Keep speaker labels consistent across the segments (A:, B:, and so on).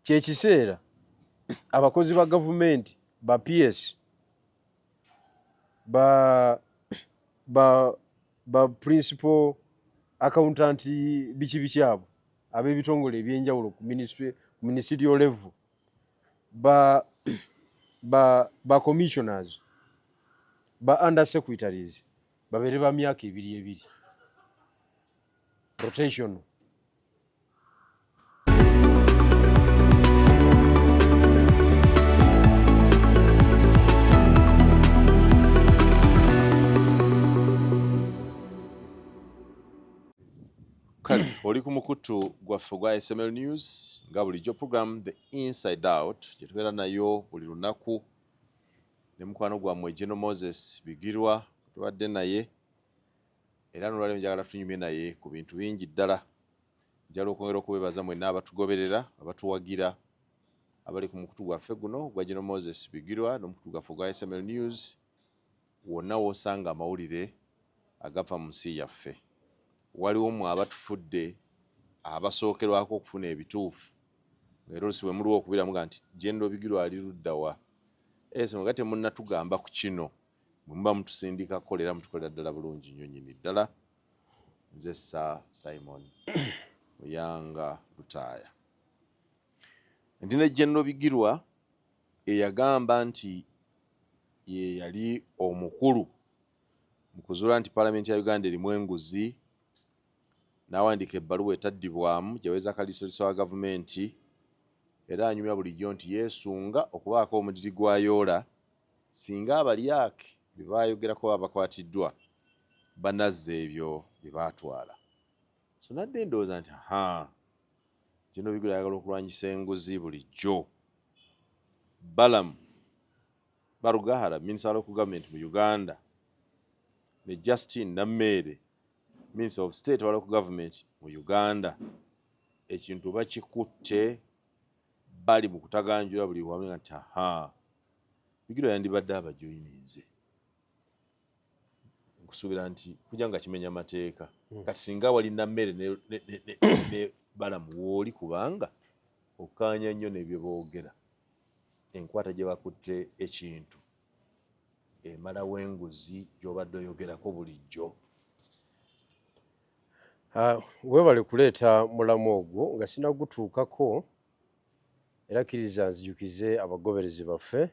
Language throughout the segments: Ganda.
A: Kyekiseera abakozi ba gavumenti, ba PS, ba principal accountant, biki biki, abo ab'ebitongole ebyenjawulo ku ministry, ku ministerial level, ba commissioners, ba under secretaries, babeere ba myaka ebiri ebiri, rotation.
B: Kale oli ku mukutu gwaffe ogwa SML News, nga bulijjo program The Inside Out gye tubeera nayo buli lunaku ne mukwano gwammwe General Moses Bigirwa. Tubadde naye era nolwaliro njagala tunyumye naye ku bintu bingi ddala. Njagala okwongera okubebaza mwenna abatugoberera, abatuwagira, abali ku mukutu gwaffe guno gwa General Moses Bigirwa n'omukutu gwaffe ogwa SML News, wonna w'osanga amawulire agava mu nsi yaffe. Waliwo mwe abatufudde abasookerwako okufuna ebituufu, era olusi bwe muliwo okubira muga nti General Bigirwa ali ludda wa ese nga temunnatugamba ku kino, mwe muba mutusindika kukola era mutukolera ddala bulungi nnyo nnyini ddala. Nze Sir Simon Muyanga Lutaaya, ndi ne General Bigirwa eyagamba nti ye yali omukulu mu kuzuula nti Paalamenti ya Uganda erimu enguzi, n'awandiika ebbaluwa etaddibwamu gyaweza kaliisoliiso wa gavumenti, era anyumya bulijjo nti yeesunga okubaako omudiri gw'ayoola singa abalyake bye baayogerako baba bakwatiddwa banazza ebyo bye baatwala. So nadde ndowooza nti ha, General Bigirwa ayagala okulwanyisa enguzi bulijjo. Balaam Barugahara, Minister wa Local Government mu Uganda, ne Justine Nammeere, Minister of State wa Local Government mu Uganda, ekintu bakikutte, bali mu kutaganjula buli wamu nti aha, Bigirwa yandibadde abajoyininze. Nkusuubira nti kujja nga kimenya amateeka. Kati singa wali Nammere ne Balaam wooli, kubanga okkaanya nnyo n'ebyo boogera, enkwata gye bakutte ekintu emalawo enguzi gy'obadde oyogerako bulijjo.
A: Weebale kuleeta mulamu ogwo nga sinagutuukako, era kkiriza nzijukize abagoberezi baffe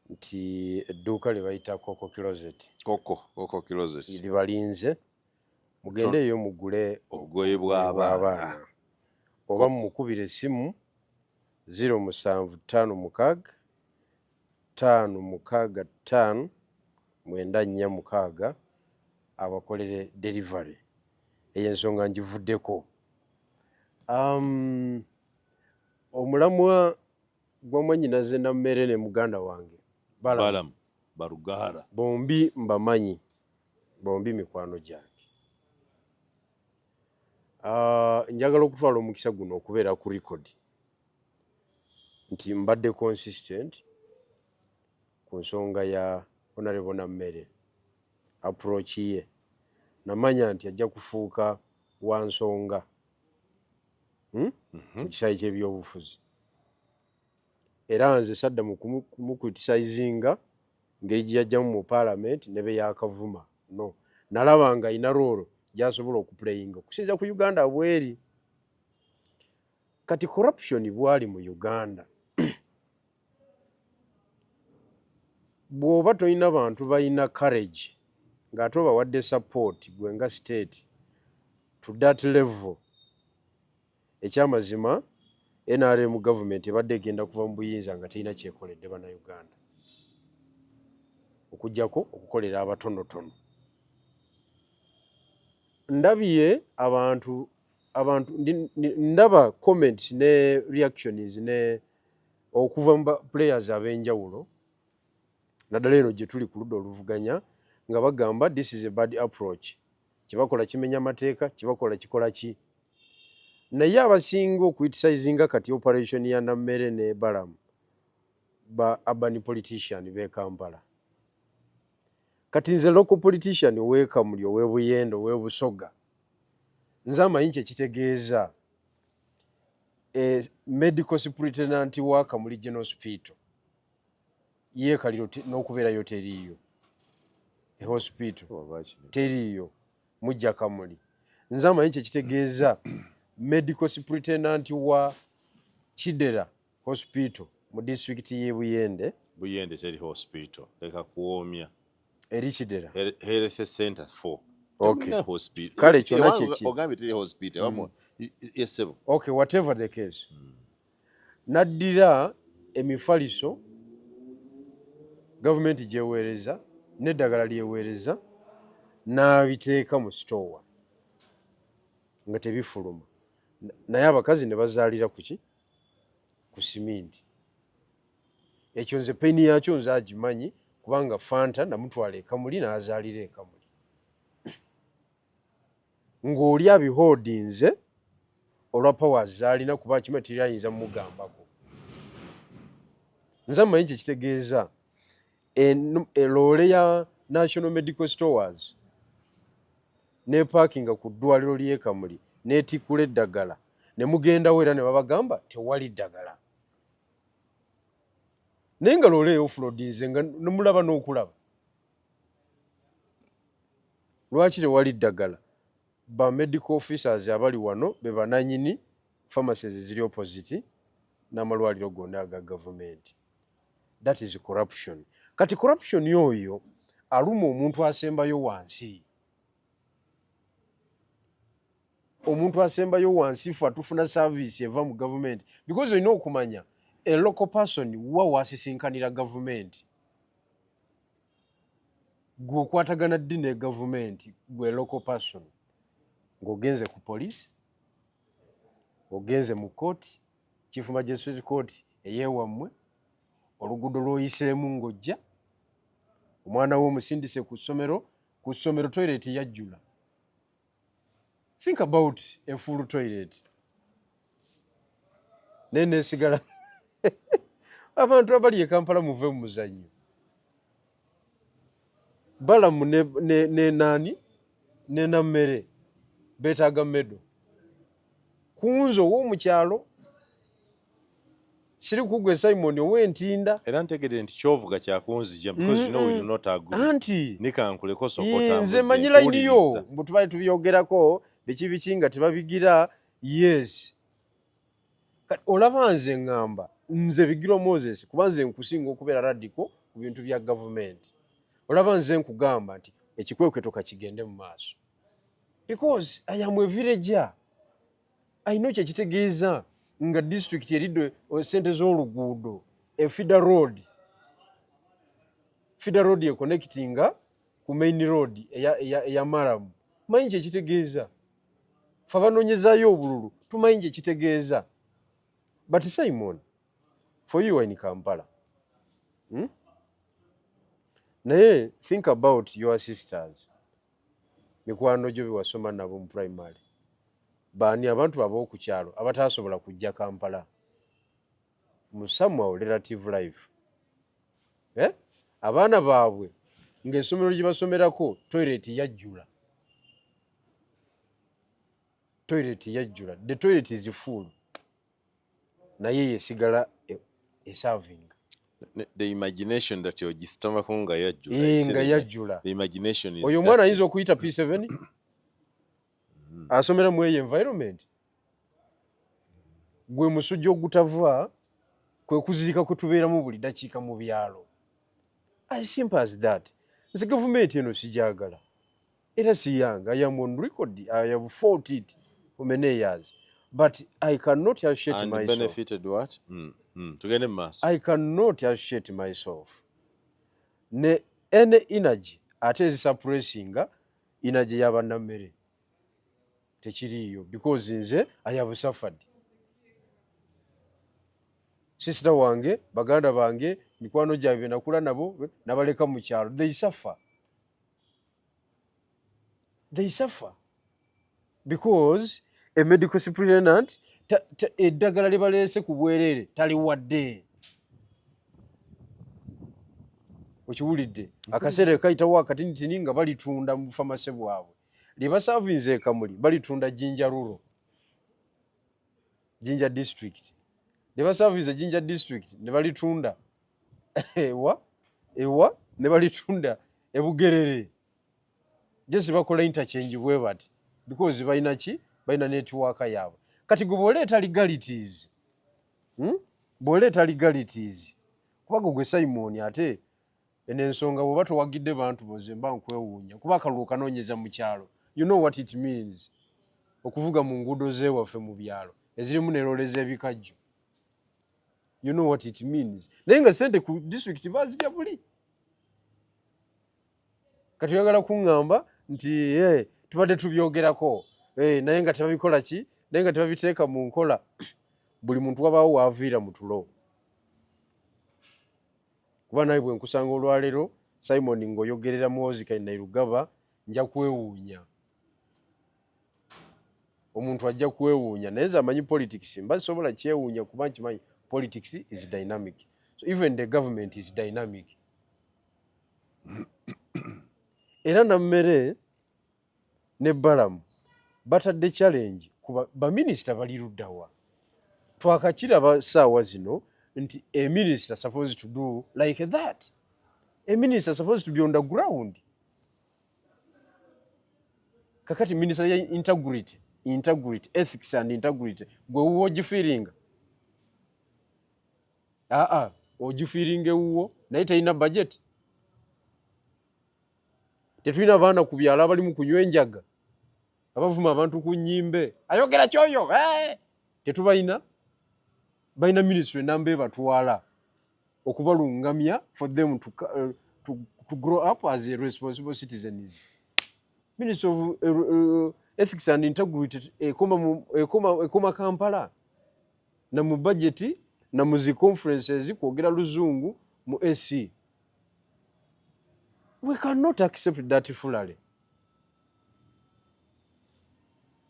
A: nti edduuka lye bayita Coco Closet.
B: Coco Closet.
A: Libalinze, mugendeeyo mugule
B: obugoye bw'abaana.
A: Oba mumukubire essimu 0756 565 946, abakolere delivery. Eyo ensonga ngivuddeko. Omulamwa gwa mwannyinaze Nammere ne muganda wange Balaam.
B: Balaam Barugahara.
A: Bombi mbamanyi, bombi mikwano gyange. Njagala okutwala omukisa guno okubeera ku record nti mbadde consistent ku nsonga ya Honorable Nammere. Approach ye namanya nti ajja kufuuka wa nsonga, Mu kisaawe ky'ebyobufuzi, era nze sadda mu kumucriticizinga ngeri gye yajjamu mu parliament ne be yakavuma. No, nalaba nga alina role gy'asobola okuplayinga okusinziira ku Uganda bweri kati. Corruption bwali mu Uganda, bw'oba tolina bantu balina courage ng'ate obawadde support gwe nga state to that level, ekyamazima NRM government ebadde egenda kuva mu buyinza nga terina kyekoledde Bannayuganda okuggyako okukolera abatonotono. Ndabye abantu ndaba comments ne reactions ne okuva mu players ab'enjawulo, naddala eno gye tuli ku ludda oluvuganya, nga bagamba this is a bad approach, kyebakola kimenya amateeka, kyebakola kikola ki. Naye abasinga okucriticizinga kati operation ya Nammere ne Balaam ba urban politician b'e Kampala. Kati nze local politician ow'e Kamuli, ow'e Buyende, ow'e Busoga, nze amanyi kyekitegeeza. Medical superintendent wa Kamuli General Hospital yeekaliro n'okubeerayo teriiyo, e hospital teriiyo mujja Kamuli. Nze amanyi kyekitegeeza medical superintendent wa Kidera Hospital mu disitulikiti y'e Buyende.
B: Buyende teri hospital, leka kuwoomya.
A: Eri Kidera
B: Health Center 4.
A: Okay. Hospital. Kale kyonna kyeki
B: ogambye teri hospital. Yes.
A: Okay, whatever the case. Naddira emifaliso gavumenti gyeweereza n'eddagala lyeweereza n'abiteeka mu sitoowa nga tebifuluma, naye abakazi ne bazaalira kuki? Ku siminti. Ekyo nze pain yakyo nze agimanyi, kubanga Fanta namutwala ekamuli n'azaalira ekamuli ng'oli abihoodinze olwa powers zaalina, kuba kimanyi teri ayinza mugambako. Nze amanyi kyekitegeeza eloole ya National Medical Stores nepaakinga ku ddwaliro ly'ekamuli n'etikkula eddagala ne mugendawo era ne babagamba tewali ddagala, naye nga loole eyoffloadinze nga nemulaba n'okulaba lwaki tewali ddagala. Ba medical officers abali wano be bananyini pharmacies eziri opposite n'amalwaliro gonna aga gavumenti. That is corruption. Kati corruption oyo aluma omuntu asembayo wansi, omuntu asembayo wansi. Fe atufuna service eva mu gavumenti, because olina okumanya a local person wa wasisinkanira gavumenti. Gwe okwatagana ddi ne gavumenti? Gwe local person ng'ogenze ku police, ogenze mu kooti, Chief Magistrate Court eyewammwe, oluguudo lw'oyiseemu ng'ojja, omwana we omusindise ku ssomero, ku ssomero toilet yajjula. Think about a full toilet, naye nesigala. Abantu abali e Kampala, muve mu muzannyo. Balamu ne nani ne Nammere beetaaga medal. Kunze ow'omukyalo siri kugwe Simon ow'entinda.
B: Era ntegedde nti kyovuga kyakunzija because you know we do not agree.
A: Anti
B: nikankuleko sokota.
A: Nze manyi layini yo mbu tubale tubyogerako biki biki nga tebabigira. Yes, kati olaba nze ŋŋamba nze Bigirwa Moses, kuba nze nkusinga okubeera radical ku bintu bya gavumenti. Olaba nze nkugamba nti ekikwekweto kakigende mu maaso because I am a villager. I know kyekitegeeza nga disitulikiti eridde sente z'oluguudo, e feeder road, feeder road econnectinga ku main road eya murram. Manyi kyekitegeeza. Fe abanoonyezaayo obululu tumanyi kyekitegeeza. But Simon, for you in Kampala, Naye think about your sisters, mikwano gyo bewasoma nabo mu primary, baani abantu ab'oku kyalo abatasobola kujja Kampala mu somehow relative life, eh? Abaana baabwe ng'essomero gye basomerako toilet yajjula, toilet yajjula, the toilet is full, naye yesigala eservinga.
B: The imagination that ogisitamako nga yajjula.
A: Nga yajjula.
B: The imagination is
A: Oyo omwana ayinza okuyita P7 asomera mu eyo environment. Gwe musujja ogutava kwe kuziika kwe tubeeramu buli dakiika mu byalo, as simple as that. Nze gavumenti eno sijagala era siyanga. I am on record, I have fought it for many years, but I cannot associate
B: And
A: myself
B: benefited what? Tugende mu maaso.
A: I cannot associate myself ne any energy ate ezisuppressinga energy y'abannammere. Tekiriiyo, because nze I have suffered. Sister wange, baganda bange, mikwano gyange benakula nabo nabaleka mu kyalo, they suffer, they suffer because a medical superintendent eddagala lye baleese ku bwereere taliwadde. Okiwulidde? Akaseera kayitawo akatinitini nga balitunda mu bufamase bwabwe lye baservinze ekamuli, balitunda Jinja Rural. Jinja district ne basaviza Jinja district ne balitunda ewa ewa ne balitunda ebugerere jesi bakola interchange bwe bati because balina ki balina network yaabwe kati gwe bwoleeta legalities Bwoleeta legalities kuba gwe Simon ate eno ensonga bwoba towagidde bantu boze mba nkwewuunya kuba akalulu kanoonyeza mu kyalo you know what it means okuvuga mu nguudo z'ewaffe mu byalo ezirimu ne loole z'ebikajjo you know what it means naye nga sente ku district bazirya buli kati oyagala kuŋŋamba nti hey, tubadde tubyogerako hey, naye nga tebabikola ki naye nga tebabiteeka mu nkola buli muntu wabaawo waaviira mu tulo kuba nawe bwe nkusanga olwaleero Simon ng'oyogerera Muhoozi Kainerugaba nja kwewuunya omuntu ajja kwewuunya naye nze amanyi politics mba sobola kyewuunya kuba nkimanyi politics is dynamic so even the government is dynamic era Nammere ne Balamu batadde challenge ku baminisita bali luddawa twakakiraba saawa zino nti a minister supposed to do like that a minister supposed to be on the ground kakati minister ya integrity integrity ethics and integrity gwe wuwo ogifiiringa aa ogifiiringa ewuwo naye terina budget tetulina baana ku byalo abali mu kunywa enjaga abavuma abantu ku nyimbe ayogera kyoyo hey! Tetubalina balina ministry enamba ebatwala okubalungamya for them to grow up as a responsible citizens. Ministry of ethics and integrity ekoma, ekoma, ekoma Kampala na mu budget na mu zi conferences kwogera luzungu mu AC. We cannot accept that fulale.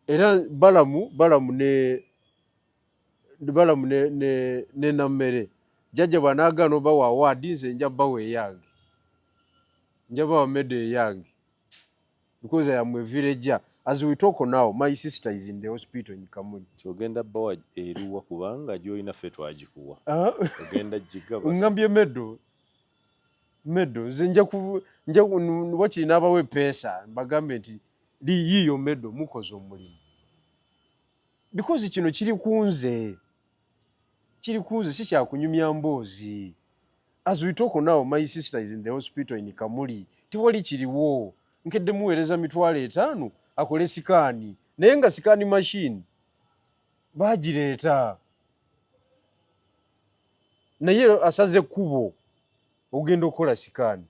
A: Era Balamu Balamu ne Balamu ne, ne, ne Nammere jjajja bw'anaagaana obawa awaadi nze nja bawa eyange nja bawa medal eyange because I am a villager. As we talk now, my sister is in the hospital in Kamunye.
B: Ogenda bawa eruwa kubanga gy'olina ffe twagikuwa. Ogenda gigaba.
A: Ngambye medal medal nze nja ku nja wakiri n'abawa epeesa mbagambe nti liyiiyo medal mukoze omulimu because kino kiri ku nze kiri ku nze si kyakunyumya mboozi. As we talk now, my sister is in the hospital in Kamuli. Tewali kiriwo nkedde muweereza 50,000 akole sikaani naye nga sikaani machine bagireeta naye asaze ekkubo ogenda okukola sikaani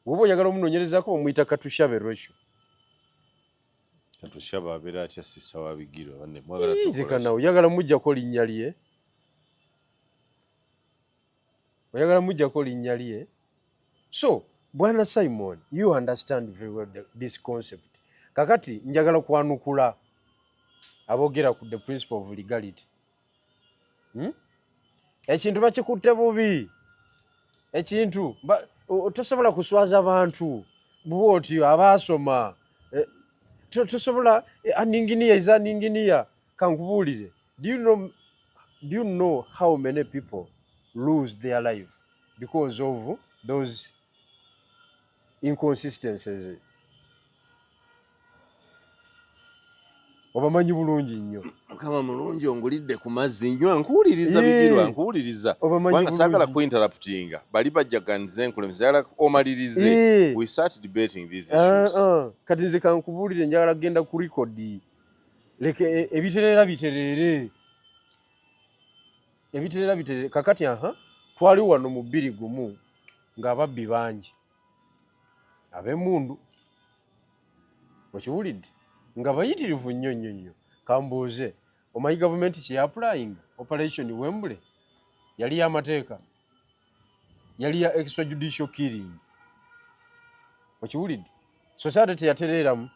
A: woba oyagala omunoonyerezaako bamuyita Katushabe Rachel.
B: Katushabe abeera atya sister wa Bigirwa?
A: Leka nawe oyagala mujjako linnya lye oyagala mujjako linnya lye. So bwana Simon, you understand very well this concept. Kakati njagala kwanukula aboogera ku the principle of legality. Ekintu bakikutte bubi ekintu tosobola kuswaza bantu buba otyo abaasoma eh, tosobola an engineer is an engineer. Kankubuulire, do you know how many people lose their life because of those inconsistencies? Obamanyi bulungi nnyo.
B: Mukama mulungi ongulidde ku mazzi nywa nkuwuliriza Bigirwa nkuwuliriza kubanga saagala kuinterruptinga bali bajjaganize nkulemesa njagala omalirize we start debating these issues.
A: Kati nze kankubuulire njagala kugenda ku record leke ebitereera bitereere ebitereera bitereere kakati aha twali wano mu 2001 ng'ababbi bangi ab'emmundu okiwulidde nga bayitirivu nnyo nnyo nnyo kambuuze omanyi gavumenti kye yapplyinga operation Wembley yali y'amateeka yali ya extrajudicial killing okiwulidde society teyatereeramu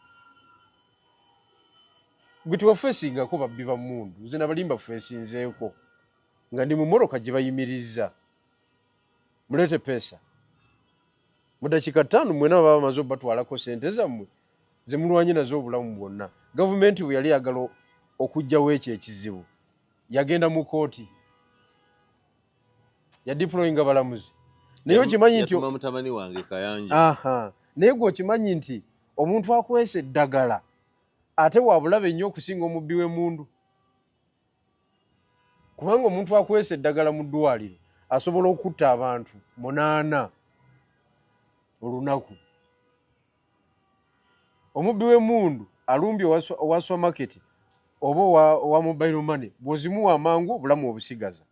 A: gwe tewafeesingako babbi ba mmundu nze nabalimba feesinzeeko nga ndi mu mmotoka gye bayimiriza muleete peesa mu dakiika 5 mwena baba bamaze obatwalako sente zammwe ze mulwanye nazo obulamu bwonna gavumenti bwe yali yagala Okuggyawo ekyo ekizibu, yagenda mu kooti, yadeployinga balamuzi, naye okimanyi nti
B: mutabani wange Kayanja.
A: Aha, naye gwe okimanyi nti omuntu akwesa eddagala ate wabulabe nnyo okusinga omubbi w'emmundu, kubanga omuntu akwesa eddagala mu ddwaliro asobola okutta abantu 8 olunaku. Omubbi w'emmundu alumbye owa supermarket oba owa mobile money, bw'ozimuwa amangu obulamu obusigaza,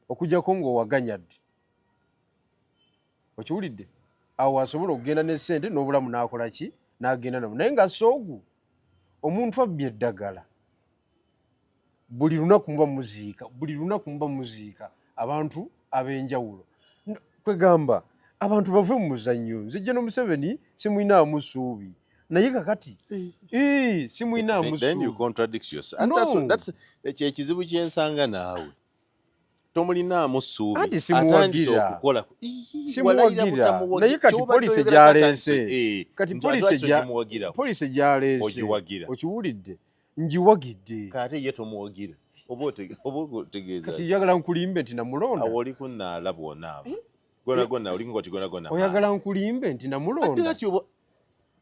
A: okujjako ng'owaganyadde. Okiwulidde? Awo asobola okugenda ne ssente n'obulamu n'akola ki, n'agenda nabo. Naye nga soogu omuntu abbye eddagala, buli lunaku muba muziika, buli lunaku muba muziika abantu ab'enjawulo. Kwegamba abantu bave mu muzannyo. Nze General Museveni simwinaamu ssuubi, naye kakati simwinaamu.
B: Ekyo ekizibu kyensanga naawe, tomulinaamu ssuubi.
A: Anti simuwagira, simuwagira, naye kati poliisi gyaleese, kati poliisi gyaleese, okiwulidde? Njiwagidde.
B: Kate ye tomuwagira, oba otegeeza?
A: Kati njagala nkulimbe nti namulonda?
B: Awo oli kunaala bwonaaba gona gona oli ngoti gona gona.
A: Oyagala nkulimbe nti namulonda?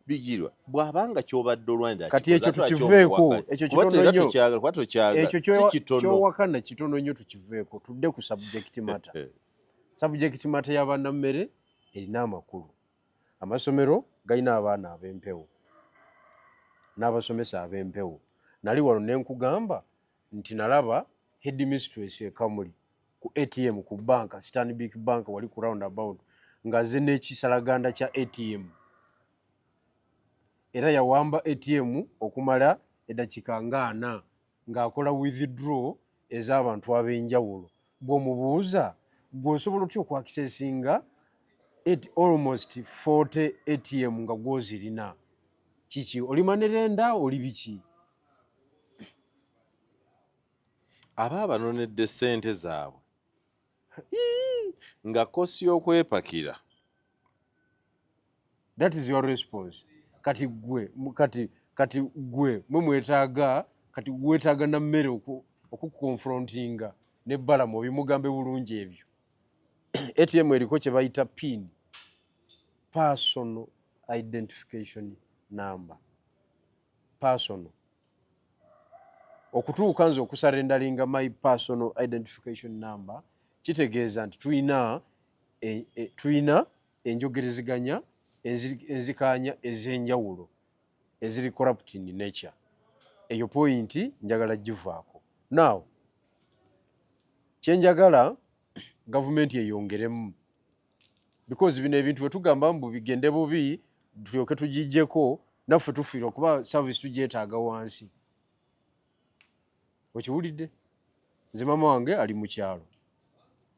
B: Bigirwa bw'abanga kyobadde olwanira.
A: Kati ekyo tukiveeko, ekyo kitono nnyo, ekyo kyowakana kitono nnyo, tukiveeko, tudde ku subject matter. Subject matter y'abannammere erina amakulu. Amasomero galina abaana ab'empewo n'abasomesa ab'empewo. Nali wano ne nkugamba nti nalaba headmistress e Kamuli ku ATM, ku banka Stanbic Bank, wali ku roundabout, ng'azze n'ekisalaganda kya ATM, era yawamba ATM okumala eddakiika nga 40 ng'akola withdraw ez'abantu ab'enjawulo. Bw'omubuuza, gwe osobola otya okwaccessinga almost 40 ATM nga gw'ozirina? Kiki, oli money lender, oli biki?
B: Aba abanonedde ssente zaabwe nga cost y'okwepakira.
A: That is your response. Kati gwe, kati gwe mwe mwetaaga, kati weetaaga na mmere okuconfrontinga ne Balamu, obimugambe bulungi ebyo. ATM eriko kye bayita PIN, personal identification number, personal. Okutuuka nze okusurrenderinga my personal identification number kitegeeza nti tulina enjogerezeganya, enzikanya ez'enjawulo eziri corrupt in nature. Eyo point njagala givaako. Now kyenjagala gavumenti eyongeremu, because bino ebintu bwe tugamba mbu bigende bubi tulyoke tugijjeko, naffe tufiirwa, kuba service tugyetaaga wansi. Okiwulidde? Nze maama wange ali mu kyalo,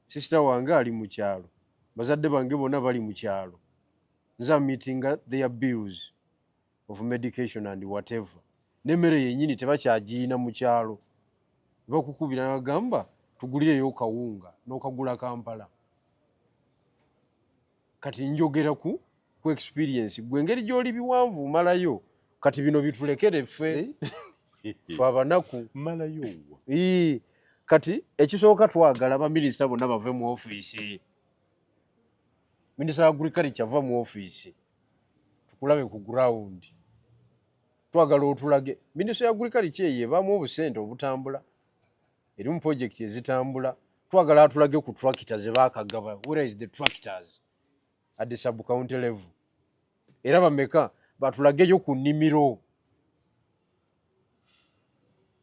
A: sister wange ali mu kyalo, bazadde bange bonna bali mu kyalo. Nze meetinga their bills of medication and whatever, n'emmere yennyini tebakyagiina mu kyalo. Bakukubira nagamba tugulireyo kawunga n'okagula Kampala. Kati njogera ku experience. Gwe engeri gy'oli biwanvu malayo, kati bino bitulekere ffe, ffe abanaku.
B: Malayo.
A: Kati ekisooka, twagala baminisita bonna bave mu ofiisi. Minisita wa agriculture, ava mu ofiisi tukulabe ku ground. Twagala otulage minisita ya agriculture eyo ebaamu obusente obutambula, erimu project ezitambula. Twagala atulage ku tractor ze baakagaba. Where is the tractors at the sub county level? Era bameka? Batulageyo ku nnimiro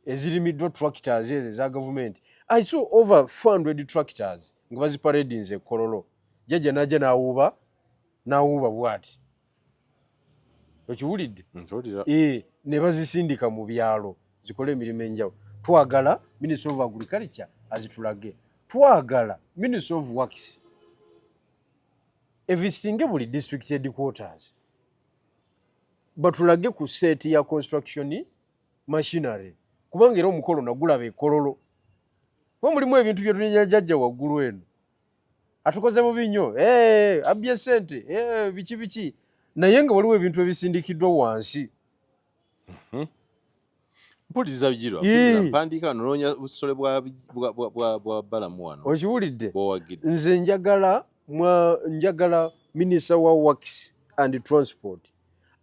A: ezirimiddwa tractors ezo eza gavumenti. I saw over 400 tractors nga baziparadinze ekololo. Jjajja najja n'awuuba n'awuuba bw'ati. Okiwulidde?
B: Mpulira.
A: Ne bazisindika mu byalo zikole emirimu enjawulo. Twagala Minister of Agriculture azitulage. Twagala Minister of Works evisitinge buli district headquarters, batulage ku set ya construction machinery, kubanga era omukolo nagulaba ekololo, kuba mulimu ebintu bye tulinya. Jjajja waggulu eno atukoze bubi nnyo, abbye sente, biki biki, naye nga waliwo ebintu ebisindikiddwa wansi.
B: Mpuliriza Bigirwa, mpuliriza, mpandiika wano, noonya busitole bwa Balamu wano.
A: Okiwulidde?
B: Bwowagidde.
A: Nze njagala njagala minisita wa Works and Transport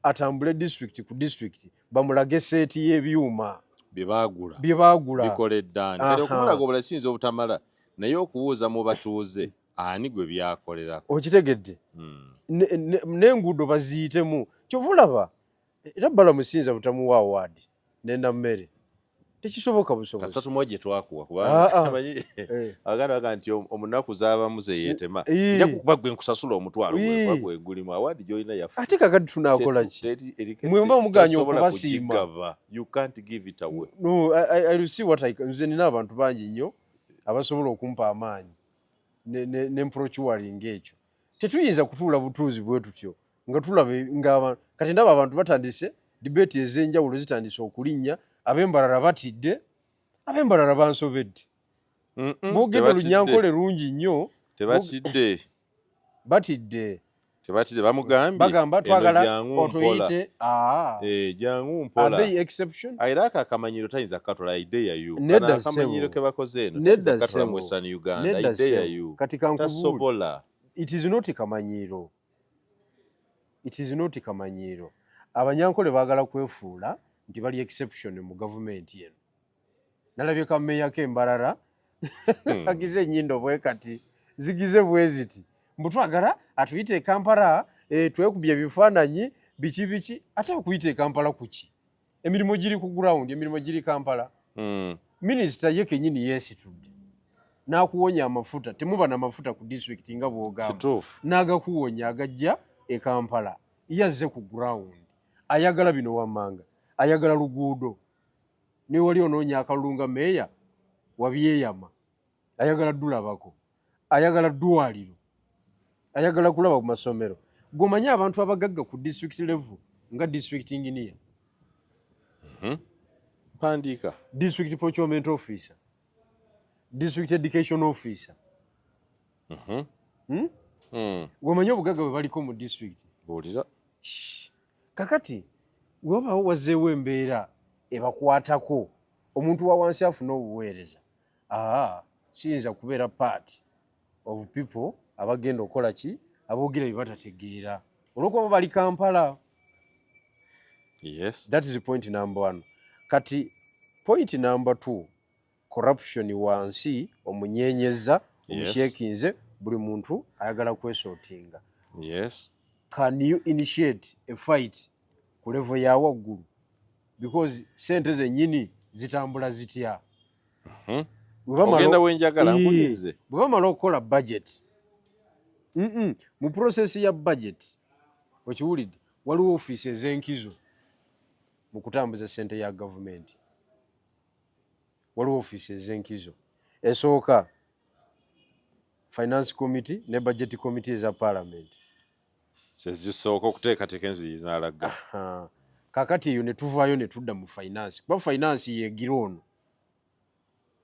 A: atambule district ku district, bamulage set y'ebyuma
B: bye baagula.
A: Bye baagula.
B: Bikoledde ani kati? Okumulaga obulala kiyinza obutamala, naye okubuuza mu batuuze ani gwe byakolerako.
A: Okitegedde? N'enguudo baziyitemu. Kyova olaba era Balamu siyinza butamuwa award nenammere, tekisoboka busobozi.
B: Kasatu mu gye twakuwa.
A: Ah,
B: Kubanga
A: ah.
B: amanyi abaganda baga nti omunaku zaabamu ze yeetema. Nja kukuba gwe nkusasula 500, gwe gwe gulimu award gy'olina yaffe.
A: Ate kakati tunaakola ki? Mwe muba muganye okubasiima.
B: Kugigaba, you can't give it away.
A: No, I will see what I can. Nze nina abantu bangi nnyo abasobola okumpa amaanyi ne mprocuring ekyo. Tetuyinza kutuula butuuzi bwe tutyo nga tulaba nga kati ndaba abantu batandise debate ez'enjawulo, zitandise okulinnya. Ab'embalala batidde, ab'embalala bansobedde. Boogedde
B: Tebatidde.
A: Olunyankole lungi nnyo.
B: Tebatidde.
A: Batidde.
B: Tebatidde, bamugambye
A: Bagamba
B: eno
A: twagala
B: jangu mpola.
A: otuyite. Ah.
B: Eh, jangu
A: Are
B: mpola.
A: they exception?
B: Era ako akamanyiro tayinza kukatola, I dare you.
A: Nedda,
B: Kano akamanyiro
A: ssebo.
B: ke bakoze eno
A: Nedda,
B: tayinza kukatola mu
A: ssebo.
B: Western Uganda.
A: Nedda,
B: I dare
A: ssebo.
B: you.
A: Kati kankubuule.
B: Tasobola.
A: It is not kamanyiiro, it is not kamanyiiro. Abanyankole baagala kwefuula nti bali exception mu gavumenti eno. Nalabye kameeya k'Embarara agize ennyindo bwe kati zigize bwe ziti, mbu twagala atuyite e Kampala, twekubye ebifaananyi biki biki. Ate okuyita e Kampala kuki? Emirimu giri ku ground, emirimu giri Kampala. Minisita ye kennyini yeesitudde n'akuwonya amafuta. Temuba na mafuta ku disitulikiti nga bw'ogamba. N'agakuwonya agajja e Kampala. Yazze ku ground, ayagala bino wammanga, ayagala luguudo, ne wali onoonya akalulu nga meeya wabyeyama, ayagala ddulabako, ayagala ddwaliro, ayagala kulaba ku masomero. Gweomanyi abantu abagagga ku district level nga district engineer,
B: Mpandiika.
A: district procurement officer, district education officer. Hmm? Gweomanyi obugagga bwe baliko mu district?
B: Buulira.
A: Shh. Kakati wewabawo wazzeewo embeera ebakwatako, omuntu wa wansi afune obuweereza, aa siyinza kubeera part of people abagenda okukola ki, aboogera bye batategeera olwokuba bali Kampala. That is point number one. Kati point number two, corruption wansi omunyenyeza, omushekinze, buli muntu ayagala kwesortinga. Can you initiate a fight ku level ya waggulu? Because sente zennyini zitambula zitya?
B: Ogenda wenjagala, nkulinze.
A: Bwe bamala okukola budget, mu process ya budget, okiwulidde, waliwo ofiisi ez'enkizo mu kutambuza sente ya gavumenti. Waliwo ofiisi ez'enkizo. Esooka, finance committee ne budget committee eza parliament.
B: Zezisooka okuteekateeka enzu zinalaga.
A: Kakati eyo ne tuvaayo ne tudda mu finance, kuba finance yegira ono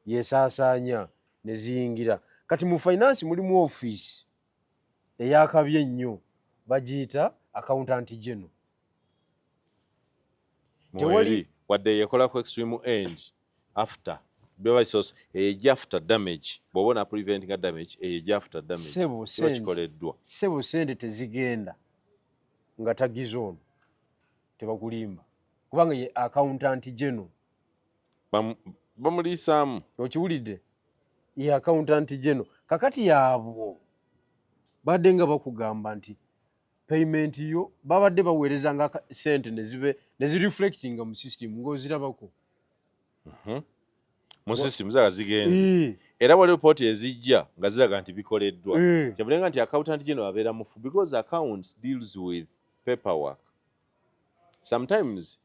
A: yesaasaanya ne ziyingira. Kati mu finance mulimu ofiisi eyakabi ennyo, bagiyita accountant general.
B: Mweri wadde yekola ku extreme end after beba ejja after damage, bw'oba ona preventing damage, ejja after damage.
A: Sebo,
B: kiba kikoleddwa.
A: Sebo, sente tezigenda nga tagiza ono, tebakulimba, kubanga ye accountant general.
B: Bamuliisaamu.
A: Okiwulidde? Ye accountant general. Kakati yaabwo badde nga bakugamba nti payment yo babadde baweerezanga sente nezibe nezireflectinga mu system ng'ozirabako.
B: Mu system zaga zigenze, era wali ripooti ezijja nga ziraga nti bikoleddwa. Kyabulenga nti accountant general abeera mufu because accounts deals with paperwork. Sometimes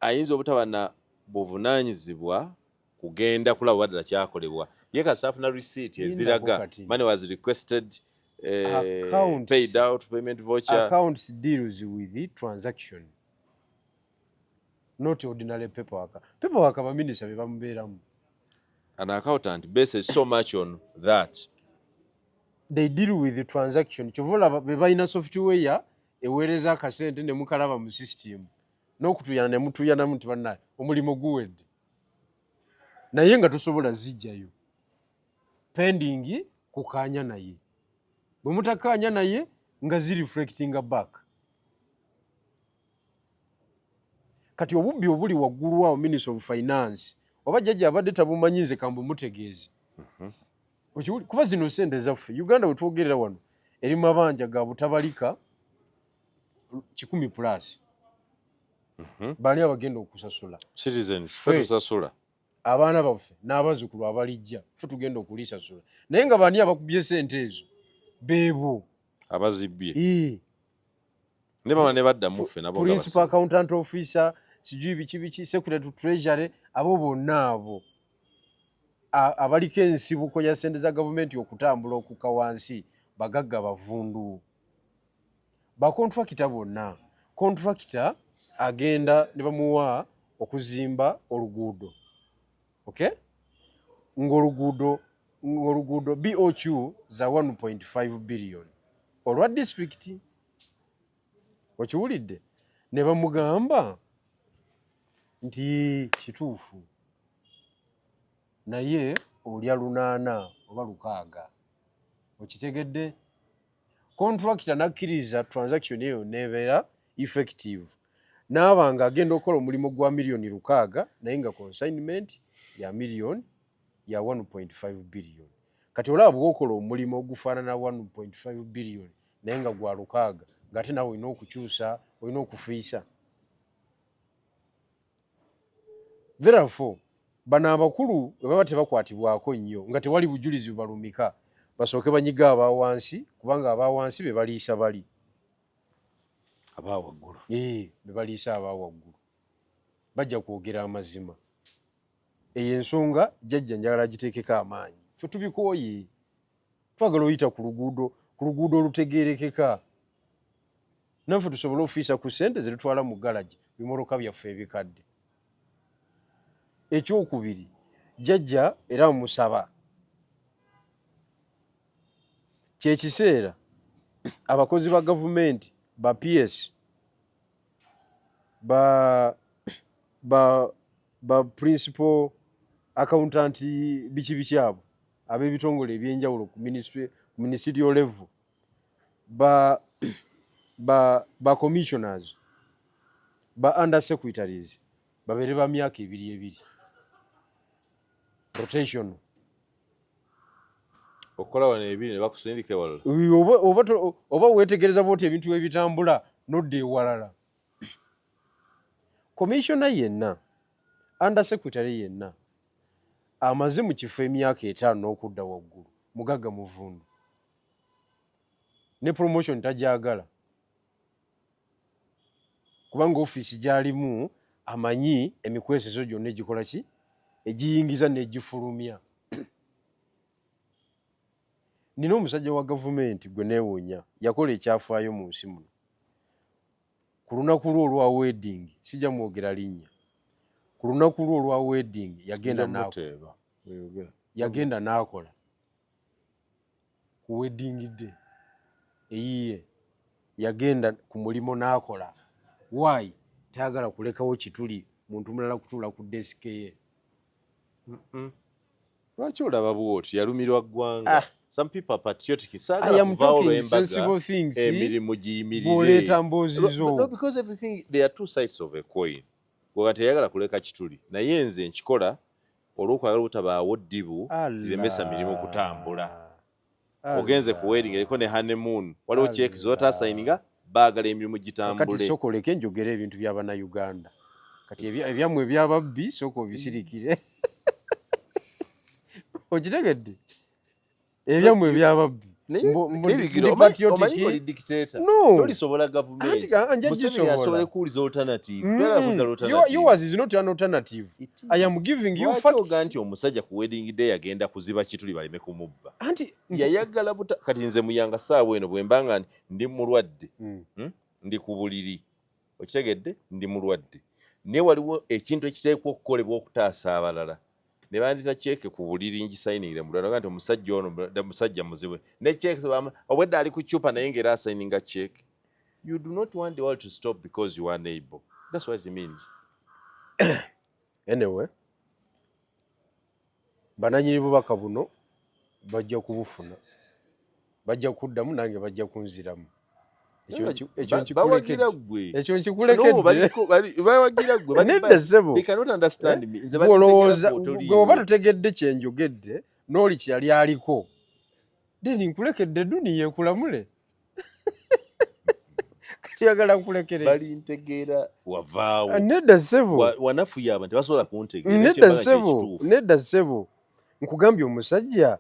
B: ayinza obutaba na buvunaanyizibwa kugenda kulaba oba ddala kyakolebwa. Ye kasita afuna receipt eziraga money was requested, paid out, payment voucher.
A: Accounts deals with the transaction, not ordinary paperwork. Paperwork baminisita be bamubeeramu.
B: An accountant bases so much on that.
A: They deal with the transaction. Kyova olaba be balina software eweereza akasente ne mukalaba mu system. N'okutuyana ne mutuyanamu nti bannaye omulimu guwedde, naye nga tosobola zijjayo pending kukaanya naye. Bwe mutakaanya naye nga zireflectinga back. Kati obubbi obuli waggulu awo, Minister of Finance oba jjajja abadde tabumanyi, nze kambumutegeeze. Kuba zino sente zaffe. Uganda wetwogerera wano eri mabanja ga butabalika 100 plus. Baani abagenda okusasula?
B: Citizens, ffe tusasula.
A: Abaana baffe n'abazzukulu abalijja, ffe tugenda okulisasula. Naye nga baani abakubye sente ezo? Beebo
B: abazibbye ne bama ne baddamu ffe nabo.
A: Principal accountant officer, sijui biki biki, secretary to Treasury, abo bonna abo abaliko ensibuko ya sente za gavumenti okutambula okukka wansi, bagagga bavundu. Bakontrakita bonna, kontrakita agenda ne bamuwa okuzimba oluguudo, okay, ng'oluguudo BOQ za 1.5 billion olwa disitulikiti, okiwulidde? Ne bamugamba nti kituufu, naye olya 800 oba 600, okitegedde? Contractor nakkiriza transaction eyo nebeera effective, naaba nga agenda okukola omulimu gwa miliyoni 600, naye nga consignment ya miliyoni ya 1.5 billion. Kati olaba bwokola omulimu ogufaanana 1.5 billion naye nga gwa 600, ng'ate nawe olina okukyusa, olina okufiisa. Therefore bano abakulu bwe baba tebakwatibwako nnyo nga tewali bujulizi bubalumika, basooke banyiga aba wansi, kubanga aba wansi be baliisa bali
B: abawaggulu.
A: Be baliisa aba waggulu, bajja kwogera amazima. Eyo ensonga jjajja njagala giteekeko amaanyi. Ffe tubikooye, twagala oyita ku luguudo, ku luguudo olutegeerekeka, naffe tusobole ofiisa ku ssente ze tutwala mu galagi bimoloka byaffe ebikadde. Ekyokubiri, jjajja era musaba, kyekiseera abakozi ba gavumenti, ba PS, ba principal accountant, biki biki, abo ab'ebitongole ebyenjawulo ku ministry, ku ministerial level, ba commissioners, ba under secretaries, babeere ba myaka ebiri ebiri, rotation.
B: Okukola wano ebiri ne bakusindika ewalala.
A: Oba weetegereza bwoti ebintu ebitambula nodda ewalala. Commissioner yenna, under secretary yenna amaze mu kifo emyaka 5 n'okudda waggulu mugagga muvundu, ne promotion tajagala, kubanga ofiisi gy'alimu amanyi emikwesezo gyonna egikola ki, egiyingiza n'egifulumya. Nina omusajja wa gavumenti gwe neewuunya, yakola ekyafaayo mu nsi muno. Ku lunaku lwe olwa wedding, sijja mwogera linnya, ku lunaku lwe olwa wedding yagenda n'akola ku wedding day eyiye, yagenda ku mulimu n'akola. Why? Tayagala kulekawo kituli muntu mulala kutuula ku desk ye.
B: Lwaki olaba bwoti? Yalumirwa ggwanga. Ah. Some people are patriotic. Saagala kuvaawo olw'embaga emirimu giyimirire.
A: Bw'oleeta mboozi zo.
B: No, because everything, there are two sides of a coin. Wakati teyagala kuleka kituli, naye nze nkikola olw'okwagala obutabaawo ddibu liremesa mirimu kutambula. Ogenze ku wedding eriko ne honeymoon, waliwo cheque z'otaasayininga, baagala emirimu gitambule.
A: Kati sooka oleke njogere ebintu by'Abannayuganda. Kati ebyammwe ebyababbi sooka obisirikire, okitegedde? Ebyammwe ebyababbi.
B: Omanyi oli dictator, tolisobola gavumenti. Museveni asobole kuwuliza alternative.
A: Yours is not an alternative. I am giving you facts.
B: Nti omusajja ku wedding day agenda kuziba kituli baleme kumubba. Anti yayagala buta. Kati nze muyanga saawa eno bwe mbanga ndi mulwadde, Ndi ku buliri, okitegedde? Ndi mulwadde, naye waliwo ekintu ekiteekwa okukolebwa okutaasa abalala, ne bandita cheque ku buliri ngisayiningire mulwadde nti omusajja ono musajja muzibu ne cheque obwedda ali ku cupa, naye ng'era asayininga cheque. You do not want the world to stop because you are unable. That's what it means.
A: Anyway, bananyini bubaka buno bajja kubufuna, bajja kuddamu nange bajja kunziramu.
B: Bawagira gwe.
A: Ekyo nkikulekedde.
B: Bawagira gwe.
A: Nedda ssebo.
B: They cannot understand me. Nze
A: olowooza gwe oba totegedde kye njogedde n'oli kye yali aliko, then nkulekedde duniya ekulamule. Kati oyagala nkulekere ki?
B: Balintegeera wavaawo.
A: Nedda ssebo.
B: Wanafuya abantu tebasobola kuntegeera.
A: Nedda ssebo, nedda ssebo. Nkugambye omusajja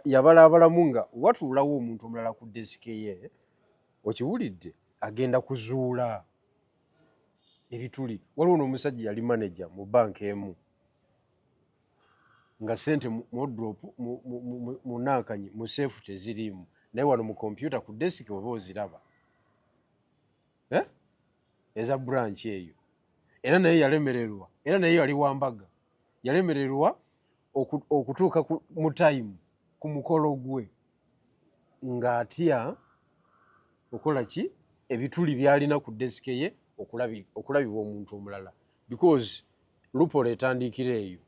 A: yabalaabalamu nga watuulawo omuntu omulala ku desike ye, okiwulidde, agenda kuzuula ebituli. Waliwo n'omusajja yali manager mu banka emu nga ssente mu wardrobe mu nankanyi mu seefu teziriimu, naye wano mu kompyuta ku desike oba oziraba eza branch eyo. Era naye yalemererwa, era naye yali wambaga, yalemererwa okutuuka mu time ku mukolo gwe ng'atya okola ki ebituli byalina ku desike ye okulabibwa omuntu omulala, because loophole etandikira eyo.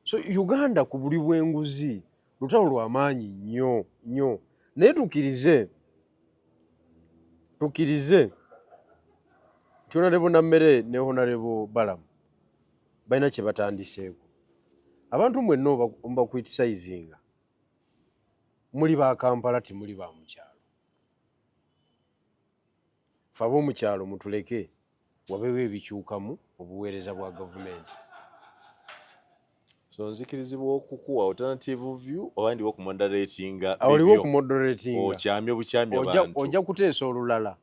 A: So Uganda ku buli bw'enguzi lutalo lwa maanyi nnyo nnyo, naye tukkirize nti Honorable Nammere ne Honorable Balamu balina kye batandiseeko. Abantu mwenna mbakwitisayizinga, muli ba Kampala timuli ba mukyalo. Ffe ab'omukyalo mutuleke wabeewo ebikyukamu obuweereza bwa gavumenti.
B: So nzikirizibwa okukuwa alternative view oba ndiwo okumoderatinga?
A: Oliwo okumoderatinga.
B: Okyamye obukyamye abantu.
A: Ojja kuteesa olulala.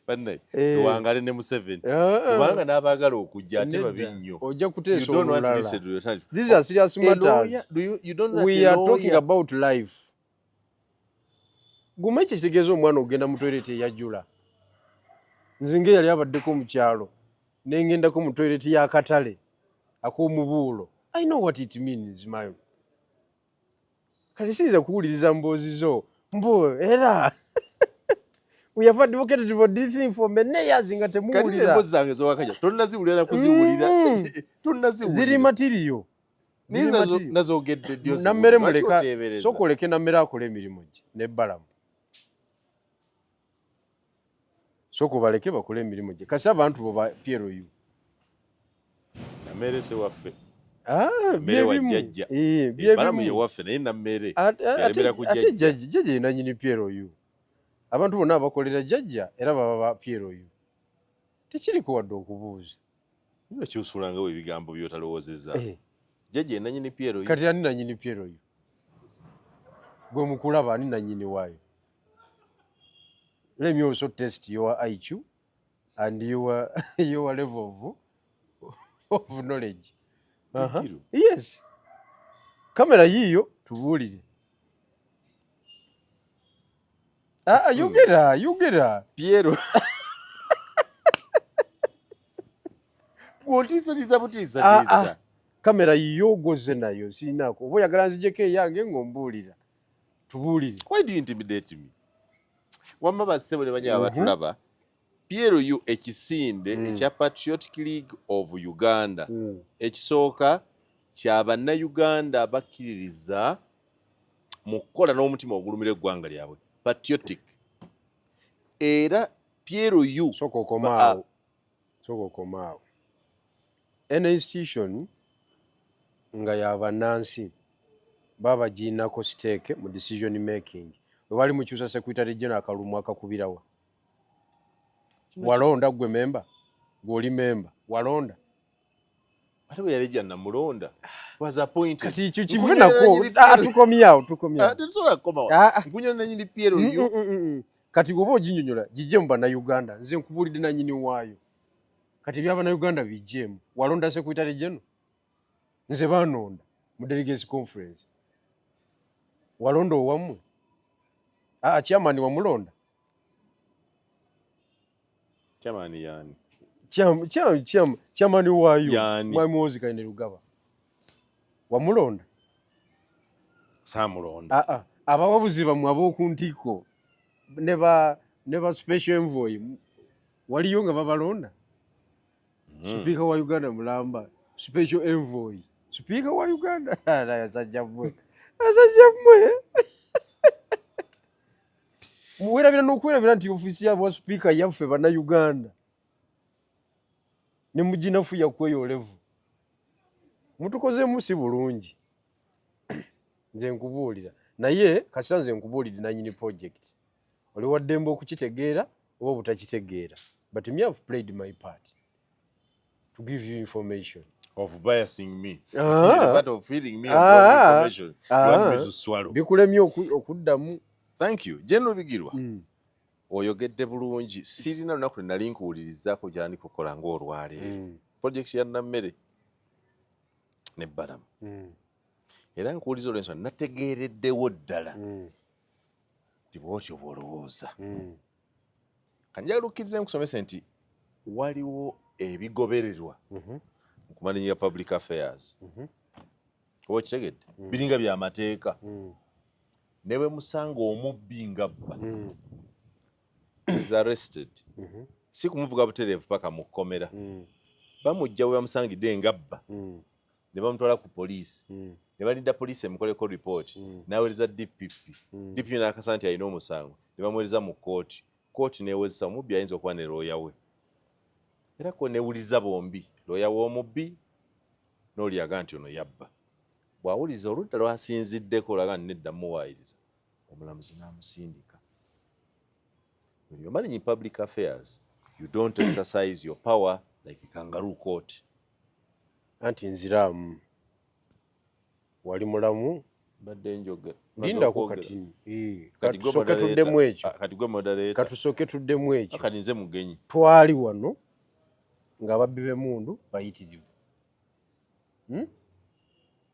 B: Banne tuwangale ne Museveni kubanga n'abaagala okujja ate babi nnyo.
A: Ojja kuteesa olulala. These are serious matters. We are talking about life. Guma ekyo kitegeeza omwana ogenda mu toilet eyajjula. Nze ng'eyali abaddeko mu kyalo ne ngendako mu toilet y'akatale ak'omubuulo. I know what it means, mayo. Kati siyinza kuwuliriza mboozi zo mbu era we have advocated for this thing for many years nga temuwulira.
B: Emboozi zange zowakaja tonnaziwulira na kuziwulira. Tonnaziwulira.
A: Ziri material.
B: Nazogedde ddyo.
A: Nammere muleka, sooka oleke Nammere akole emirimu gye ne Balamu. Sooka obaleke bakole emirimu gye. Kasita abantu bo ba PLU.
B: Nammere si waffe.
A: Nammere
B: wa jjajja. Balamu ye waffe naye Nammere yalemera ku
A: jjajja. Ate jjajja ye nannyini PLU. Abantu bonna abakolera jjajja era baba ba PLU. Tekiriko wadde okubuuza.
B: Kyusulangawo ebigambo by'otalowoozezza. Jjajja ye nannyini PLU.
A: Kati ani nannyini PLU? Gwe mukulaba ani nannyini waayo? Let me also test your IQ and your level of knowledge. Yes. Kamera yiyo tubuulire. Yogera, yogera.
B: Piero. Gw'otiisatiisa butiisatiisa.
A: Kamera yiyo ogoze nayo sinaako. Oba oyagala nzijeko eyange ng'ombuulira. Tubuulire.
B: Why do you intimidate me? Wamma bassebo ne banyaba batulaba. PLU ekisinde ekya Patriotic League of Uganda. Ekisooka kya bannayuganda abakkiririza mu kukola n'omutima ogulumira eggwanga lyabwe. Patriotic. Era PLU.
A: Sooka okomaawo. Sooka okomaawo. Any institution nga ya bannansi baba bagirinako stake mu decision making. Bwe bali mukyusa secretary general akalulu akakubirawa. Walonda gwe memba, gw'oli memba, walonda.
B: Ate bwe yalejja namulonda. Was appointed.
A: Kati ekyo kive nako, tukomyawo, tukomyawo.
B: Tetusobola kukomawo. Nkunyonyola nannyini PLU.
A: Kati bw'oba oginyonyola gijje mu bannayuganda, nze nkubuulidde nannyini waayo. Kati ebya bannayuganda bijjeemu. Walonda secretary general? Nze banonda mu delegates conference. Walonda owammwe? Chairman wamulonda?
B: Chairman yani?
A: Chairman waayo Mwami Muhoozi Kainerugaba. Wamulonda?
B: Saamulonda.
A: Abawabuzi bammwe ab'oku ntikko ne ba Ne ba special envoy waliyo nga babalonda. Sipiika wa Uganda mulamba special envoy, sipiika wa Uganda. Asajja mmwe, asajja mmwe, muwerabira n'okwerabira nti ofiisi yabwa sipiika yaffe Bannayuganda ne muginafu yakweyolevu mutukozemu si bulungi. Nze nkubuulira, naye kasita nze nkubuulire nanyini project, oli waddembe okukitegeera oba obutakitegeera, but me have played my part to give you information.
B: Of biasing me. Ah. The part of feeding me ah. information. You want me to swallow.
A: Bikulemye okuddamu.
B: Thank you. General Bigirwa. Oyogedde bulungi. Sirina lunaku lwe nali nkuwulirizaako gy'andi kukola ng'olwaleero. Project ya Nammere ne Balamu. Era nkuwuliza olw'ensonga nategeereddewo ddala nti bw'otyo bw'olowooza. Kanjagala okkirize nkusomese nti waliwo ebigobererwa mu kumanaginga public affairs. Oba okitegedde? Biringa byamateeka. Ne bwe musanga omubbi nga bba is arrested, si kumuvuga butereevu paka mu kkomera. Bamujja we bamusangidde nga bba ne bamutwala ku poliisi ne balinda poliisi emukoleko ripooti n'aweereza DPP. DPP n'akasa nti alina omusango ne bamuweereza mu kkooti. Kkooti n'ewozesa omubbi, ayinza okuba ne looya we, era ko newuliriza bombi, looya w'omubbi n'oli aga nti ono yabba. Bw'awuliriza oludda lwasinziddeko olaga nti nedda, muwaayiriza, omulamuzi n'amusindika. When you're managing public affairs, you don't exercise your power like a kangaroo court.
A: Anti nziraamu, wali mulamu.
B: Mbadde njoge.
A: Lindako kati. Katusooke tuddemu ekyo.
B: Kati gwe moderator.
A: Katusooke tuddemu ekyo.
B: Kati nze mugenyi.
A: Twali wano ng'ababbi b'emmundu bayitirivu,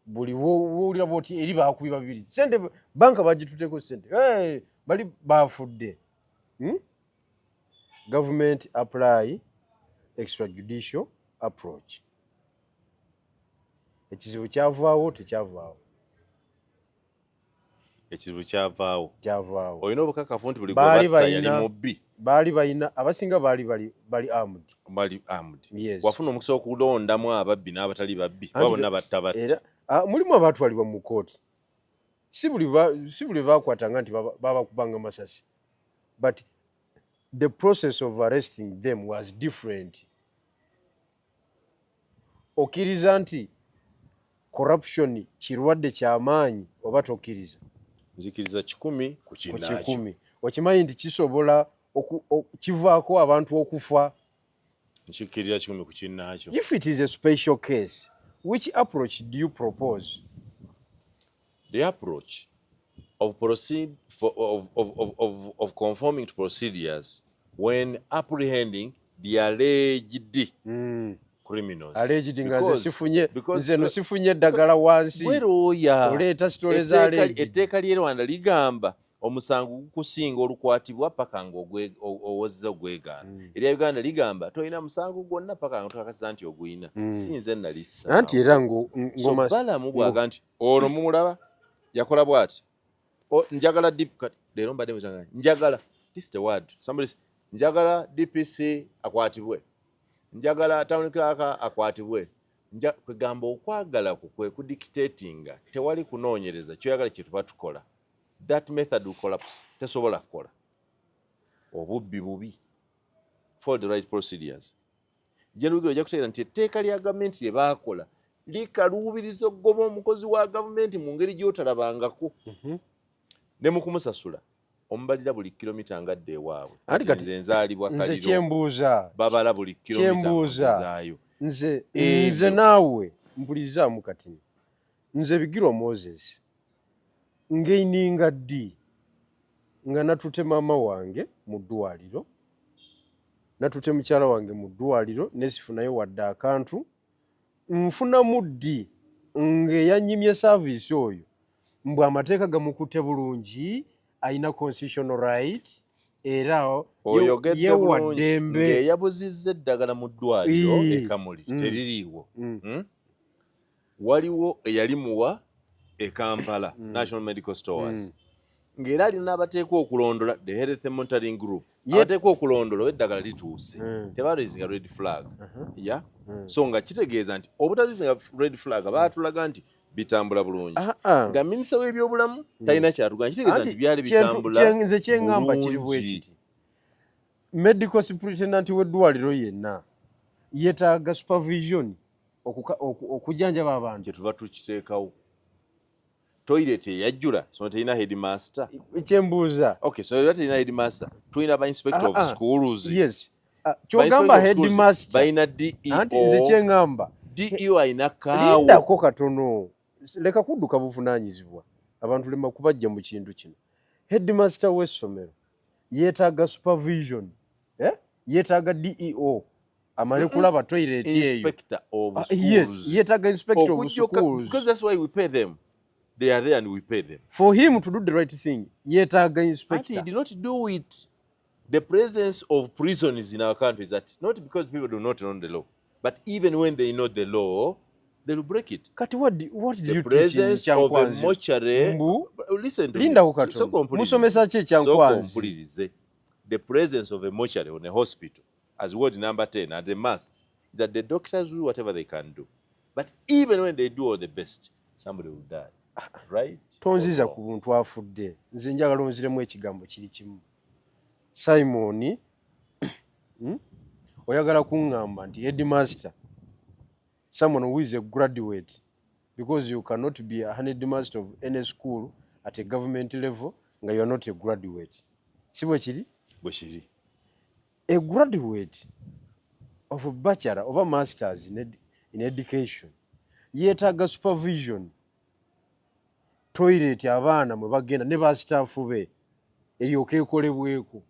A: Buli wowulira bwoti eri bakubi babiri, sente banka bagitutteko, sente hey, bali bafudde, Government apply extrajudicial approach. Ekizibu kyavaawo, tekyavaawo?
B: Ekizibu kyavaawo.
A: Kyavaawo.
B: Olina obukakafu nti buli gwe yali mubbi?
A: Baali balina, abasinga baali bali armed.
B: Bali armed.
A: Yes.
B: Wafuna omukisa okulondamu ababbi n'abatali babbi, oba bonna batta batta?
A: Mulimu abatwalibwa mu kooti. Si buli bakwatanga nti babakubanga masasi, but the process of arresting them was different. Okkiriza nti corruption kirwadde kyamaanyi oba tokkiriza?
B: Nzikiriza 100 ku
A: 100. Okimanyi nti kisobola kivaako abantu okufa?
B: Nkikkirira 100 ku kinnaakyo.
A: If it is a special case, which approach do you propose?
B: The approach of proceed of conforming to procedures when apprehending the alleged criminals.
A: Alleged, nga nze sifunye, nze no sifunye eddagala wansi.
B: Gwe
A: oleeta story za alleged.
B: Etteeka ly'e Rwanda ligamba omusango gukusinga olukwatibwa paka nga owozeza ogwegaana. Erya Uganda ligamba tolina musango gwonna paka nga tokakasiza nti oguyina. Si nze nalissa.
A: Anti era
B: So Balamu bwaga nti ono mumulaba yakola bw'ati, njagala leero mbadde musanga njagala, this is the word somebody, njagala DPC akwatibwe, njagala town clerk akwatibwe. Kwegamba okwagala ku kwe kudictatinga, tewali kunoonyereza, kyoyagala kye tuba tukola. That method will collapse, tesobola kukola. Obubbi bubi, follow the right procedures. General ojja kutegeera nti etteeka lya gavumenti lye baakola likaluubiriza okugoba omukozi wa gavumenti mu ngeri gy'otalabangako. Ne mu kumusasula omubalira buli kilomita ngadde ewaabwe. Nze nzaalibwa
A: Nze
B: Kaliro.
A: Kyembuuza,
B: Babala buli kilomita
A: kyembuuza,
B: nzizaayo.
A: Nze
B: Ebyo.
A: Nze naawe mpulizaamu kati, nze Bigirwa Moses ngeininga ddi nga natute maama wange mu ddwaliro, natute mukyala wange mu ddwaliro, nesifunayo wadde akantu? Nfunamu ddi ng'eyanyimye service oyo mbw amateeka gamukutte bulungi, alina constitutional right, era
B: Oyogedde
A: yewa
B: bulungi.
A: ddembe?
B: Ng'eyabuzizza eddagala mu ddwaliro e Kamuli teririiwo. Waliwo eyalimuwa e Kampala, National Medical Stores, ng'era alina abateekwa okulondola, the Health Monitoring Group. Abateekwa okulondola oba eddagala lituuse tebaraisinga red flag. Ya, so nga kitegeeza nti obutaraisinga red flag, baatulaga nti bitambula bulungi, nga minisita w'ebyobulamu talina kyatugamba, kitegeeza nti byali bitambula.
A: Nze kyeŋŋamba kiri bwe kiti: medical superintendent w'eddwaliro yenna yeetaaga supervision okujjanjaba abantu.
B: Kyetuva tukiteekawo toilet eyajjula, so terina headmaster.
A: Kyembuuza.
B: Okay, so era terina headmaster, tulina ba inspector of schools.
A: Yes, kyogamba headmaster
B: balina DEO.
A: Anti nze kyeŋŋamba,
B: DEO alina kaawo.
A: Lindako katono, leka kudduka buvunaanyizibwa. Abantu lema kubajja mu kintu kino. Headmaster w'essomero yeetaaga supervision, eh? Yeetaaga DEO amale kulaba toilet eyo.
B: Inspector of schools.
A: Yes, yeetaaga inspector of schools.
B: Because that's why we pay them. They are there and we pay them.
A: For him to do the right thing, yeetaaga inspector.
B: And he did not do it. The presence of prisons in our country is that not because people do not know the law, but even when they know the law, they will break it.
A: Kati what did
B: the
A: you
B: presence of a mortuary. Listen to.
A: Linda katono. Musomesa ki
B: ekyankwanzi? The presence of a mortuary on a hospital as ward number 10 at the must is that the doctors do whatever they can do, but even when they do all the best, somebody will die, right?
A: Tonziza ku buntu afudde. Nze njagala onziremu ekigambo kiri kimu, Simon. Oyagala kuŋŋamba nti headmaster, someone who is a graduate, because you cannot be a headmaster of any school at a government level nga you are not a graduate, si bwe kiri?
B: Bwe kiri.
A: A graduate of a bachelor oba masters in education yeetaaga supervision, toilet abaana mwe bagenda ne basitaafu be eryoka ekolebweko.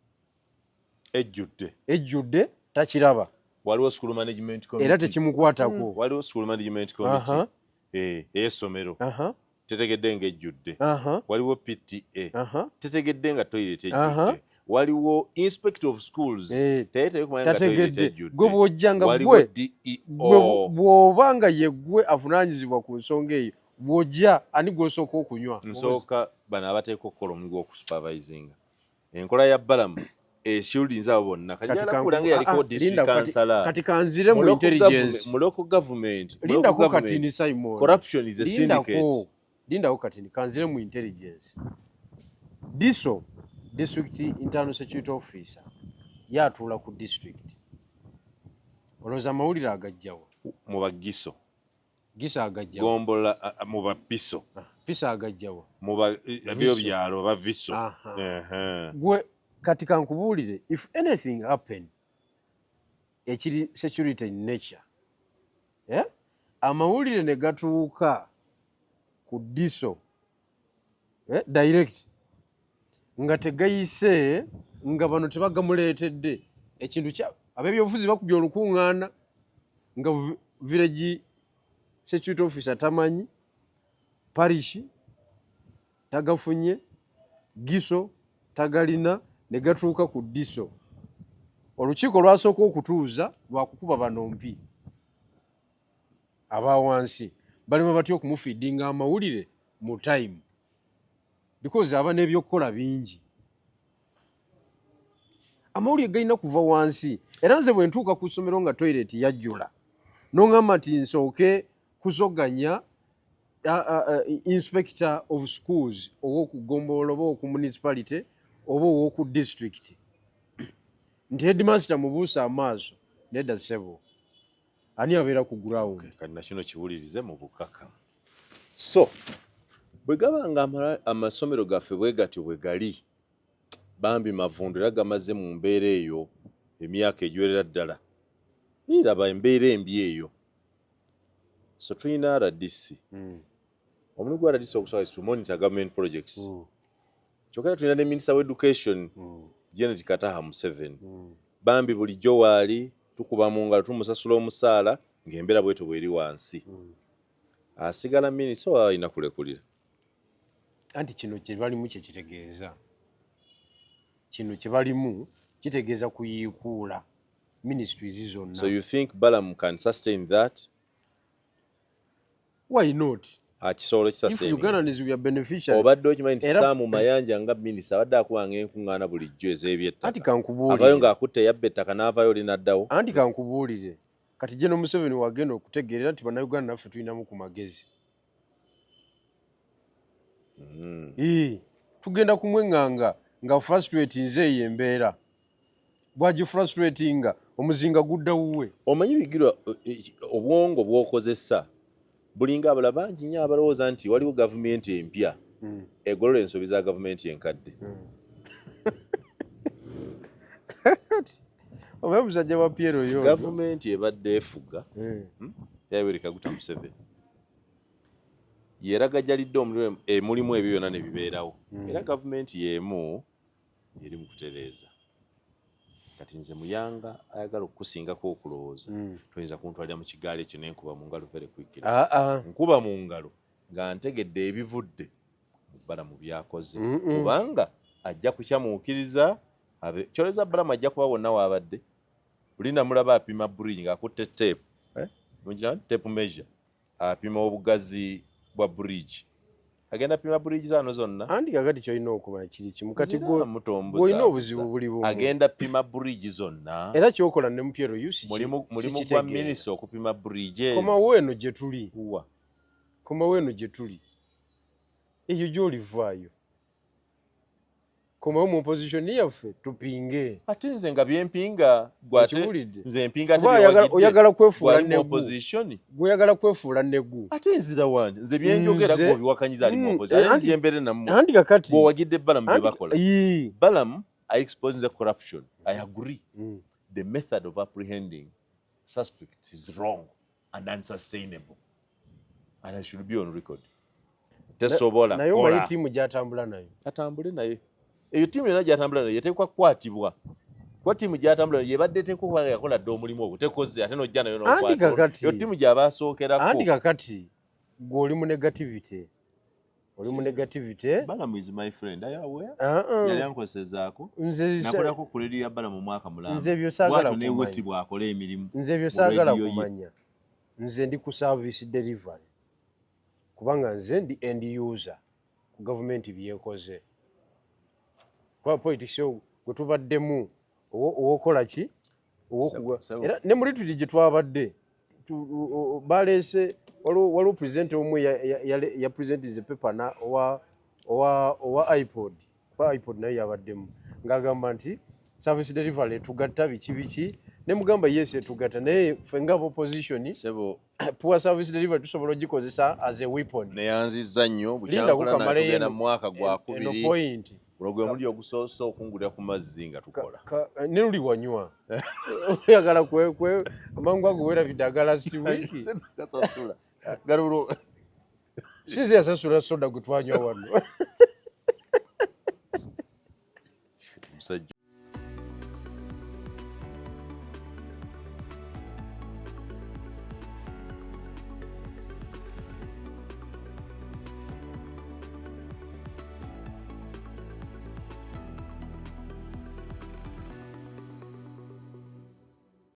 B: Ejjudde.
A: Ejjudde, takiraba.
B: Waliwo school management committee.
A: Era tekimukwatako.
B: Waliwo school management committee ey'essomero, tetegedde nga ejjudde. Waliwo PTA, tetegedde nga toilet ejjudde. Waliwo inspector of schools,
A: tategedde. Gwe bw'ojja nga gwe bw'oba nga ye ggwe avunaanyizibwa ku nsonga eyo, bw'ojja ani gw'osooka okunywa?
B: Nsooka bano abateeka okukola omulimu gw'okusupervisinga. Enkola ya Balamu eshieldinze abo bonna. Kati nga yaliko district councillor.
A: Kati kanzire mu intelligence.
B: Mu local government.
A: Lindako katini, Simon.
B: Corruption is a syndicate.
A: Lindako katini, kanzire mu intelligence. DISO, district internal security officer, yatuula ku district. Olowooza amawulire agajjawa?
B: Mu bagiso.
A: Giso agajjawa?
B: Gombola, mu bapiso.
A: Ah, piso agajjawa?
B: Mu ebyo byalo baviso.
A: Gwe kati kankubuulire, if anything happen ekiri security in nature, eh? Amawulire ne gatuuka ku DISO, eh? Direct, nga tegayise nga bano tebagamuleetedde ekintu kya ab'ebyobufuzi bakubye olukuŋŋaana nga village security officer tamanyi, parish tagafunye, giso tagalina, ne gatuuka ku DISO, olukiiko lwasooka okutuuza lwakukuba bano mpi aba wansi balema batya okumufeedinga amawulire mu time, because aba n'ebyokukola bingi. Amawulire galina kuva wansi. Era nze bwe ntuuka ku ssomero nga toilet yajjula, noŋŋamba nti nsooke kuzoganya inspector of schools ow'okugombolola oba oku municipality oba ow'oku district nti headmaster mubuuse amaaso, nedda ssebo, ani abeera ku ground?
B: Kati nakino kiwulirize mu bukakamu. So bwe gaba nga amasomero gaffe bwe gatyo bwe gali, bambi mavundu, era gamaze mu mbeera eyo emyaka egiwerera ddala, niraba embeera embi eyo. So tulina RDC. Omulimu gwa RDC okusooka is to monitor government projects. Kyokka era tulina ne minister wa education, Janet Kataha Museveni. Bambi bulijjo waali tukuba mu ngalo, tumusasula omusaala ng'embeera bwetyo bweri wansi. Asigala minisita oba alina kulekulira?
A: Anti kino kye balimu kye kitegeeza, kino kye balimu kitegeeza kuyiikuula ministries zonna.
B: So you think Balaam can sustain that?
A: Why not?
B: Akisobola
A: okisassuinga.
B: Obadde okimanyi nti Sam Mayanja nga minisita abadde akubanga enkuŋŋaana bulijjo ez'ebyettaka, avaayo ng'akutte yabba ettaka n'avaayo oli n'addawo.
A: Anti kankubuulire, kati General Museveni wagenda okutegeerera nti Bannayuganda naffe tulinamu ku magezi. Tugenda kumweŋŋanga nga frustrate nze eyo embeera bwagifrustratinga omuzinga gudda wuwe.
B: Omanyi Bigirwa, obwongo bw'okozesa bulinga abala bangi nnyo abalowooza nti waliwo gavumenti empya egolola ensobi za gavumenti enkadde.
A: Omanyi omusajja wa Piero yo
B: gavumenti ebadde efuga Yoweri Kaguta Museveni yeragajalidde omulimu ebyo byonna ne bibeerawo, era gavumenti y'emu eri mu kutereeza. Kati nze Muyanga ayagala okukusingako okulowooza, toyinza kuntwalira mu kigaali ekyo nenkuba mu ngalo very quickly. Nkuba mu ngalo nga ntegedde ebivudde mu Balamu byakoze, kubanga ajja kukyamuukiriza kyoleza. Balamu ajja kuba wonna waabadde luli namulaba apima bridge ng'akutte tape, tape measure, apima obugazi bwa bridge, agenda pima bridge zano zonna.
A: Anti kakati kyolina okumanya kiri kimu, kati gwolina obuzibu buli bumu.
B: Agenda pima bridge zonna.
A: Era kyokola ne Mupiero yusi.
B: Mulimu gwa minisita okupima bridges.
A: Komawo eno gye tuli, komawo eno gye tuli, eyo gy'olivaayo, komawo mu opposition yaffe tupinge.
B: Ate nze nga byempinga gwate nze mpinga.
A: Oyagala kwefuula negu, gweyagala kwefuula negu.
B: Ate nzira wanje nze byenjogera gwobiwakanyiza ali mu opposition, ate nzije embeere nammwe.
A: Anti kakati
B: gwowagidde Balamu bye bakola. Balamu I expose the corruption, I agree. The method of apprehending suspects is wrong and unsustainable and I should be on record. Tesobola.
A: Naye omanyi ttiimu gyatambula nayo.
B: Atambule naye, eyo ttiimu yonna gyatambula nayo yeteekwa kukwatibwa, kuba ttiimu gyatambula nayo yebadde eteekwa okuba nga yakola dda omulimu ogwo, tekoze, ate nojja nayo
A: nokwatibwa.
B: Eyo ttiimu gy'aba asookerako.
A: Anti kakati gwe oli mu negativity, oli mu negativity.
B: Balamu is my friend. Are you aware? Yali ankosezaako. Nakolako ku radio ya Balamu mwaka mulamba.
A: Nze ebyo saagala
B: kumanya. Newesi bw'akola emirimu.
A: Nze ebyo saagala kumanya. Nze ndi ku service delivery, kubanga nze ndi end user ku gavumenti byekoze, kuba politics gwe tubaddemu owokola ki era ne muri tuli gye twabadde baleese waliwo president omu ya presentinze paper na owa IPOD, kuba IPOD nayo yabaddemu, ng'agamba nti service delivery etugatta biki biki, ne mugamba yes, etugatta, naye ffe nga opposition poor service delivery tusobola ogikozesa as a weapon.
B: Neyanzizza nnyo bukyankola natugenda mu mwaka gwa kubiri guno gwe muli ogusoose okungulira ku mazzi nga tukola.
A: Ne luli wanywa oyagala kwe amangu ago werabidde aga last week.
B: Gasasula galulo.
A: Sinze yasasula soda gwe twanywa wano.
B: Musajja.